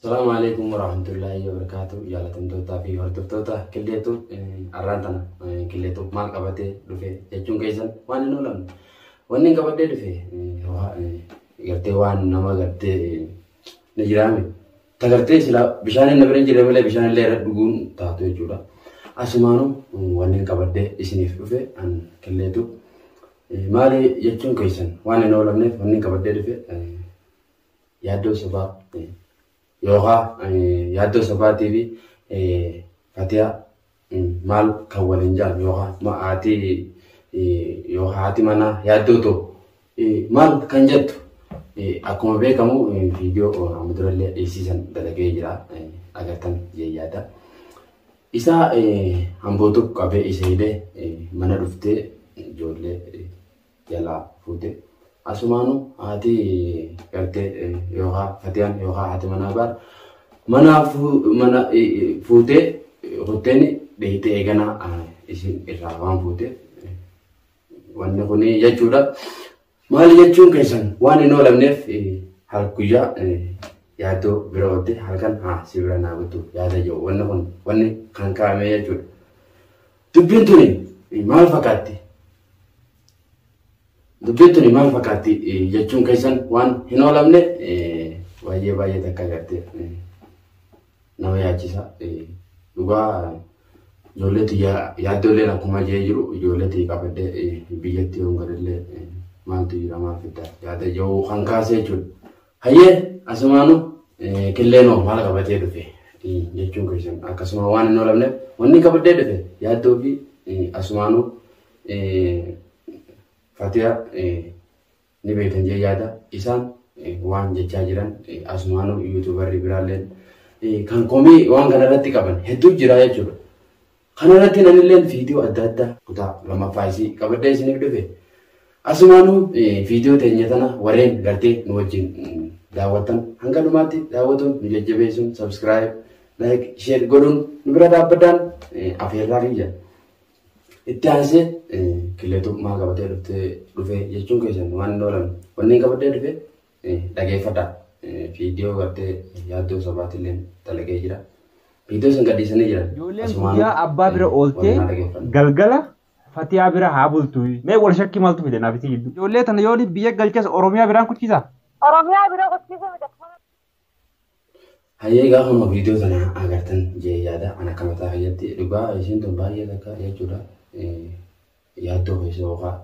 Salaamu alaikum warahmatullahi wabarakatuh. Jaalatamtootaa fi hordoftoota Qilleetu, arraan tana Qilleetu maal qabatee dhufe jechuun keessan waan hin oolamne. Wanni hin qabadhee dhufe gartee waan nama gartee ni jiraame. Ta gartee sila bishaan inni bira hin jirre malee bishaan illee irra dhuguun taatu jechuudha. Asumaanuu wanni hin qabadhee isiniif dhufe an Qilleetu maali jechuun keessan waan hin oolamneef, wanni hin qabadhee dhufe yaaddoo sobaa yookaan yaaddoo sobaatii fi Fatiyaa maal kan waliin jiran yookaan haati yookaan haati manaa yaaddoo ta'u maal kan jettu, akkuma beekamu viidiyoo amma durallee dhiyeessisan dalagee jira, agartan yaada. Isa hambootu qabee isa hidhee mana dhuftee ijoollee jalaa fuute. Asumaanuu haati gartee yookaan Fatiyaan yookaan haati manaa baar mana mana fuutee kutteen dheeyitee eeganaa isin irraa waan fuuteef wanni kun jechuudha. Maali jechuun keessan waan hin oolamneef, guyyaa yaaddoo bira oolte halkan haa si bira naa guutu yaada jiru wanni kun wanni kan kaa'ame jechuudha. Dubbiin tuni maal fakkaatti? Dubbiin tuni maal fakkaatti jechuun keessan waan hin oolamne, baay'ee baay'ee takka gartee nama yaachisa. Dhugaa ijoollee tiyya yaaddooleen akkuma jee jiru ijoollee tiyya qabadhee biyyatti yoon galallee maaltu jira, maal fidda yaada jiru kan kaasee jechuudha. Hayyee, asumaanu Qilleenoo maal qabatee dhufe jechuun keessan akkasuma waan hin oolamneef, wanni qabadhee dhufe yaaddoo fi asumaanuu Fatiyaa ni beektan jee yaada. Isaan waan jechaa jiran asumaanuu YouTuberri biraalleen kan komii waan kanarratti qaban hedduu jira jechuudha. Kanarratti anilleen viidiyoo adda addaa kutaa lammaffaa isii qabadhee isiniif dhufe. Asumaanuu viidiyoo teenya tana warreen gartee nu wajjin daawwattan hanga dhumaatti daawwatuun nu jajjabeessuun subscribe, like, share godhuun nu bira dhaabbadhaan afeerraa kiyya. Itti aansee Qilleetu maal qabatee dhufe jechuun keessan waan hin oolamne. Wanni qabadhee dhufe dhageeffadha. Viidiyoo gartee yaaddoo sabaatillee dalagee jira. Viidiyoo san gadhiisanii jiran. Ijoolleen guyyaa abbaa bira ooltee galgala Fatiyaa bira haa bultu. Mee wal shakkii maaltu fide naaf isii gidduu? Ijoollee tana yoo biyya galches Oromiyaa biraan kuchisa. Oromiyaa bira kuchisa miti. Hayyee, gaafa viidiyoo tana agartan jee yaada, ana akka mataa kiyyatti dhugaa isheen tun baay'ee takka jechuudha. Yaaddoo keessa yookaan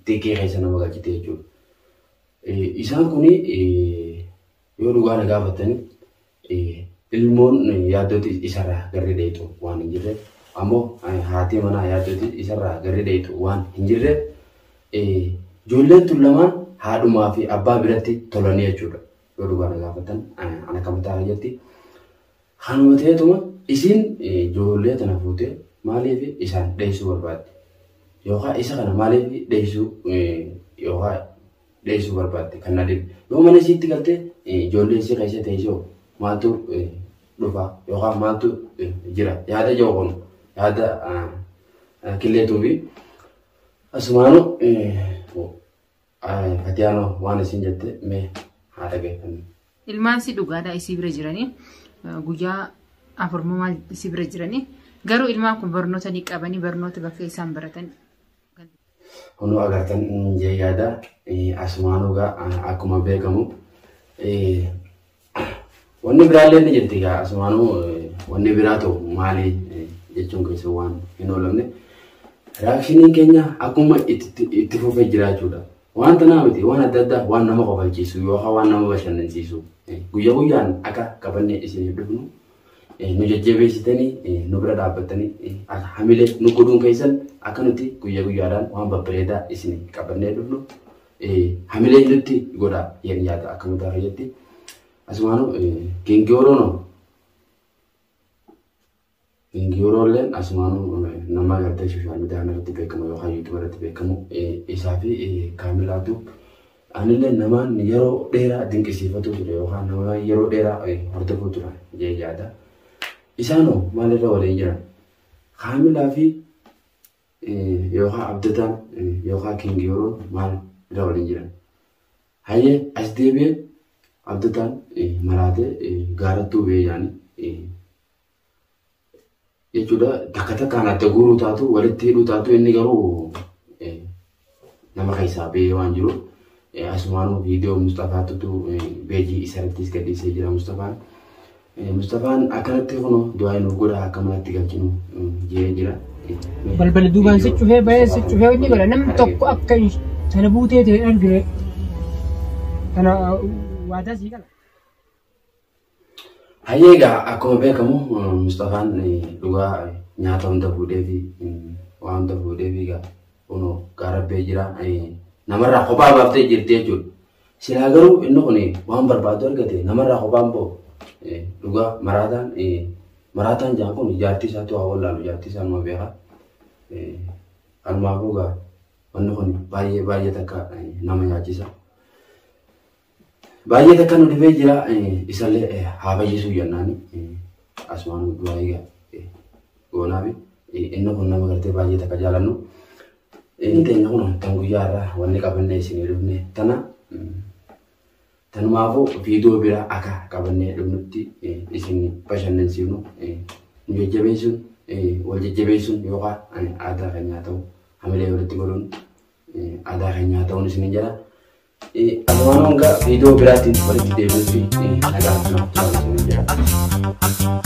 xiqqee keessa nama galchite jechuudha. Isaan kuni yoo dhugaa na gaafatani ilmoon yaaddooti isarraa garri dheetu waan hin jirre, ammoo haati manaa yaaddooti isarraa garri dheetu waan hin jirre, ijoolleen tun lamaan haadhumaa fi abbaa biratti tolanii jechuudha. Yoo dhugaa na gaafatan ana akka mataa kiyyatti kanuma ta'eetuma isiin ijoollee tana fuutee maaliif isaan dheessuu barbaadde? Yookaan isa kana maaliif dheessuu yookaan dheessuu barbaadde kan na dhibe. Yoo mana isiitti galtee ijoollee isii keessa teessoo maaltu dhufa yookaan maaltu jira yaada jiru kun yaada Qilleetuu fi asumaanuu Fatiyaanoo waan isin jette mee haa dhageeffannu. Ilmaan si dhugaadhaa isii bira jiranii, guyyaa afurmoo maal isii bira jiranii, garuu ilmaan kun barnoota ni qabanii, barnoota bakka isaan baratan. Kunoo agartan jee yaada, asumaanuu gaa akkuma beekamu wanni biraallee ni jirti gaa. Asumaanuu wanni biraa ta'u maali jechuun keessa waan hin oolamne. Reactioniin keenya akkuma itti fufee jira jechuudha. Waan tanaa miti, waan adda addaa waan nama kofalchiisu yookaan waan nama bashannansiisu guyyaa guyyaan akka qabannee isiniif dhufnu nu jajjabeessitanii nu bira dhaabbattanii hamilee nu godhuun keessan akka nuti guyyaa guyyaadhaan waan babbareedaa isin qabannee dhufnu hamilee nutti godha yeen yaada akka mataa kiyyatti. Asumaanuu Gingiyooroonoo Gingiyooroolleen asumaanuu nama gartee social media kanarratti beekamu yookaan YouTube irratti beekamu, isaa fi Kaamilaatu anillee namaan yeroo dheeraa dinqisiifatu ture yookaan nama yeroo dheeraa hordofuu ture jee yaada. Isaanoo maalirra waliin jiran? Kaamilaa fi yookaan Abdataan yookaan Kingiyooroon maal irra waliin jiran? Hayyee, as deebi'ee Abdataan maraatee gaarattuu ba'ee jaanii jechuudha. Takka takkaan adda guuruu taatu walitti hidhuu taatu inni garuu nama keessaa ba'ee waan jiruuf asumaanuu viidiyoo Mustafaatutu beejii isarrattis gadhiisee jira Mustafaan. Mustafaan akkanatti kunoo du'aa nuuf godha akka manatti galchinu jee jira. Balbala duubaan si cufee bahee si cufee inni godha namni tokko akka sana buutee ta'e argine kana waadaa sii gala. Hayyee egaa akkuma beekamu Mustafaan dhugaa nyaata hunda fuudhee fi waan hunda fuudhee fi egaa kunoo gaarabbee jira. Namarraa kophaa baaftee jirti jechuudha. Silaa garuu inni kun waan barbaadu argate namarraa kophaan bahu dhugaa maraataan maraataan jaan kun jaartii isaatu haa wallaalu jaartii isaa numa beeka. Kanumaafuu egaa wanni kun baay'ee baay'ee takka nama nyaachisa. Baay'ee takka nu dhibee jira isallee haa fayyisuu jennaani asumaan du'aa egaa goonaafi inni kun nama gartee baay'ee takka jaalannu. Inni teenya kun tan guyyaa irraa wanni qabannee isinii dhufne tana tanumaafuu viidiyoo biraa akka qabannee dhufnutti isin bashannansiifnu nu jajjabeessuun wal jajjabeessuun yookaan aadaa keenyaa ta'u hamilee walitti godhuun aadaa keenyaa ta'uun isiniin jedha. Asumaan hanga viidiyoo biraatiin walitti deebinutti nagaa naaf turaa isiniin jedha.